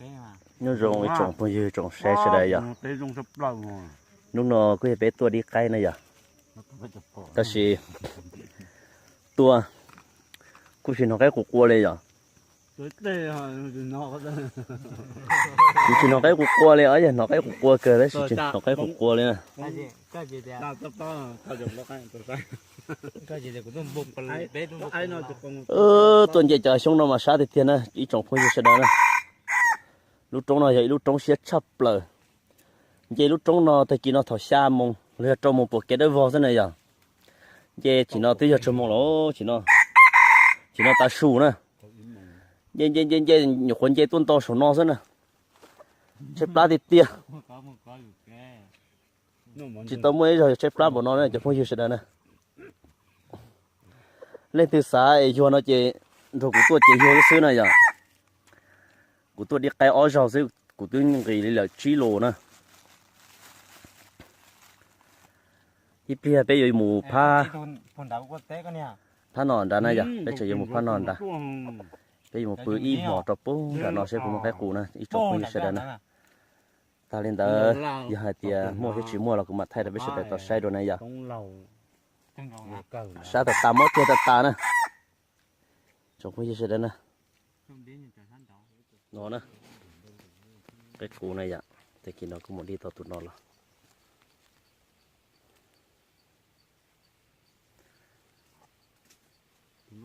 Nyob zoo ib tsoom phooj ywg tsoom saib sawv daws yom. Hnub no kuj yog peb tuaj dib qaib na yom, tab sis tuaj kuj tsis hnov qaib qus qua li yom. Kuv tsis hnov qaib qus qua li os, yog hnov qaib qus qua kawg tab sis tsis hnov qaib qus qua li na. Tuaj nce cov xyoob no mas sab tiag tiag na ib tsoom phooj ywg sawv daws na. Lub roob no yog ib lub roob siab tshaj plaws. Nce lub roob no tag kis no thaum xya moos los yog rau moos pom kev dawb vog xwb na yom. Nce tsim no twb yog tsawg moos lawm, tsim no tav su na. Nce nce nce nce nyuam qhuav nce tuaj nto saum no xwb na. Tshaib plab tiag tiag. Tsis tau muaj ib zaug yog tshaib plab npaum no na cov phooj ywg sawv daws na. Leej twg xav es yuag no ces nrog kuv tuaj ces yuag xwb na yom. Kuv tuaj dib qaib ob zaug xwb kuv twb nqis li lawm tsib lus na. Ib pliag peb yuav mus phab, phab no nrad na yom, peb tseem yuav mus phab no nrad. Peb yuav mus pw ib hmos rau pem nram no seb puas muaj qaib qus na ib tsoom phooj ywg sawv daws na. Tag li ntawd yog hais tias muaj thiab tsis muaj los kuv mam thaij rau peb sawv daws tau saib dua na yom. Sab tas tas mob tiag tas tas na. Tsoom phooj ywg sawv daws na. No na, qaib qus na yom, tag kis no kuj mus dib tau tus no los. Tus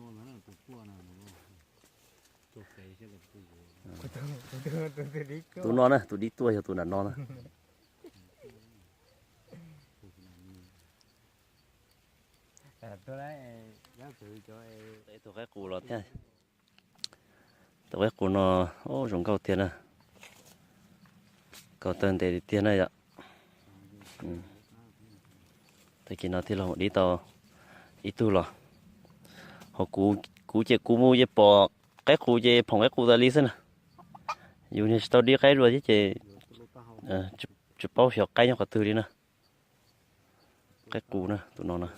no na, tus dib tuaj yog tus nram no na. Tus qaib qus los thiab. Tus qaib qus no, o, zoo nkauj tiag na. Kaus tawg ntev li tiag na yom. Tag kis no thiaj los dib tau ib tug los. Ho kuv ces kuv mus ces pom qaib qus ces phoom qaib qus tas li xwb na. Yus niag tsis tau dib qaib dua thiab ces tsis paub xyov qaib nyob qhov twg li na. Qaib qus na tus no na.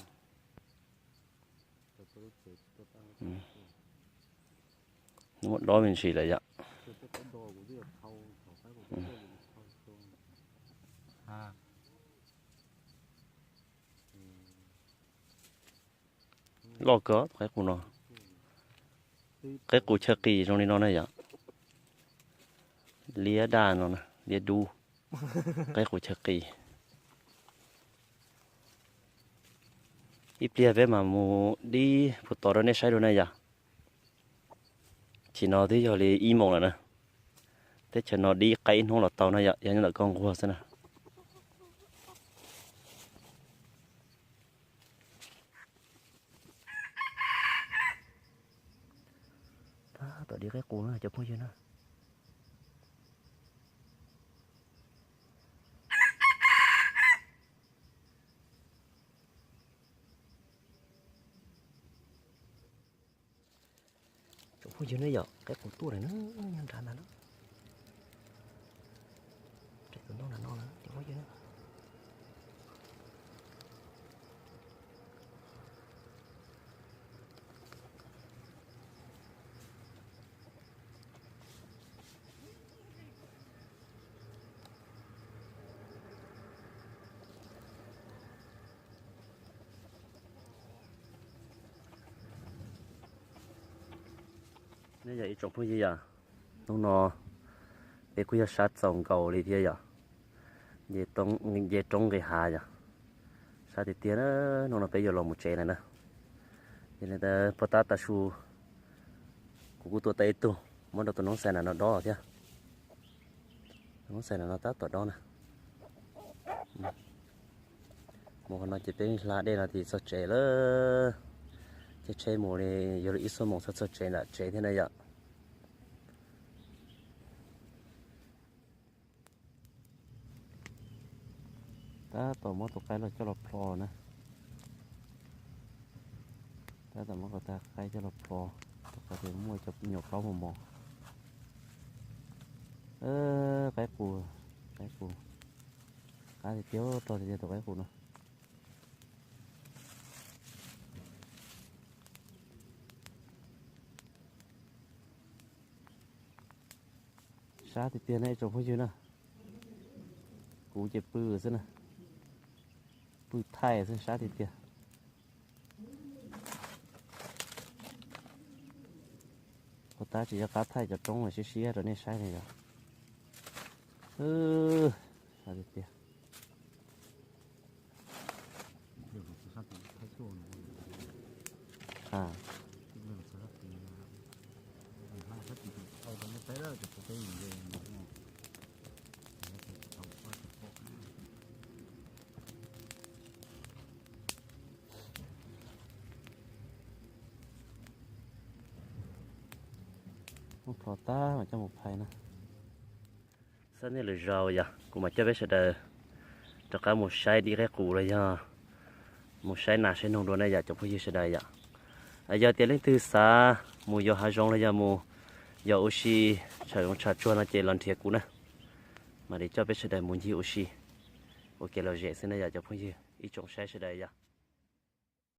Muaj dob me ntsis lawm yom. Loj kawg tus qaib qus no. Qaib qus chaw qis zoo li no na yom. Liab daj no, liab dub. Qaib qus chaw qis. Ib pliag peb mam mus dib puag tod rau nej saib dua na yom. Tsim no twb yog li ib moos lawm na. Teb chaws no dib qaib ib hnub los tau no yom, yog nyob ntawm koj nquag xwb na. Tab tom dib qaib qus na cov phooj ywg na. Cov phooj ywg ne yom, qaib qus tuaj lawm na, nyob nrad ntag na. Tseem tus ntoo nram no na cov phooj ywg na. Nej yog ib tsoom phooj ywg yom, hnub no peb kuj yog sab txaus nkaus li thiab yom, nce roob nqis hav yom, sab tiag tiag na. Hnub no peb yuav los mus tsev lawm na. Yog li ntawd puag ta tav su kuv kuj tua tau ib tug, muab rau tus noob xais nram no dob thiab. Tus noob xais nram no tab tom dob na. Mus qhov no ces peb hla dej no ces txog tsev lawm. Caij tsheb mus li yuav luag ib xuab moos txog txog tsev nram tsev thiab na yom. Tab tom muab tus qaib los coj los plho na. Tab tom muab tus qaib coj los plho, rau qhov tias muaj cov nyuam plaub mos mos. Qaib qus, qaib qus, qab tiag tiag, rog tiag tiag tus qaib qus no. Sab tiag tiag na ib tsoom phooj ywg na. Kuv ces pw xwb na, pw thaij xwb, sab tiag tiag. Ua tab tsis nco qab thaij cov roob siab siab rau nej saib na yog. Sab tiag tiag. Mus phom tag mas coj mus phais na. Xab nej lwm zaus yog kuv mam coj peb sawv daws rov qab mus saib dib qaib qus los yog mus saib nas saib noog dua na yom cov phooj ywg sawv daws yom. Yog tias leej twg xav mus yos hav zoov los yog mus yos ua si tsham zoov tsham tsuag no ces los nrhiav kuv na, mam li coj peb sawv daws mus ncig ua si ua kev lom zem xwb na yom cov phooj ywg ib tsoom saib sawv daws yom.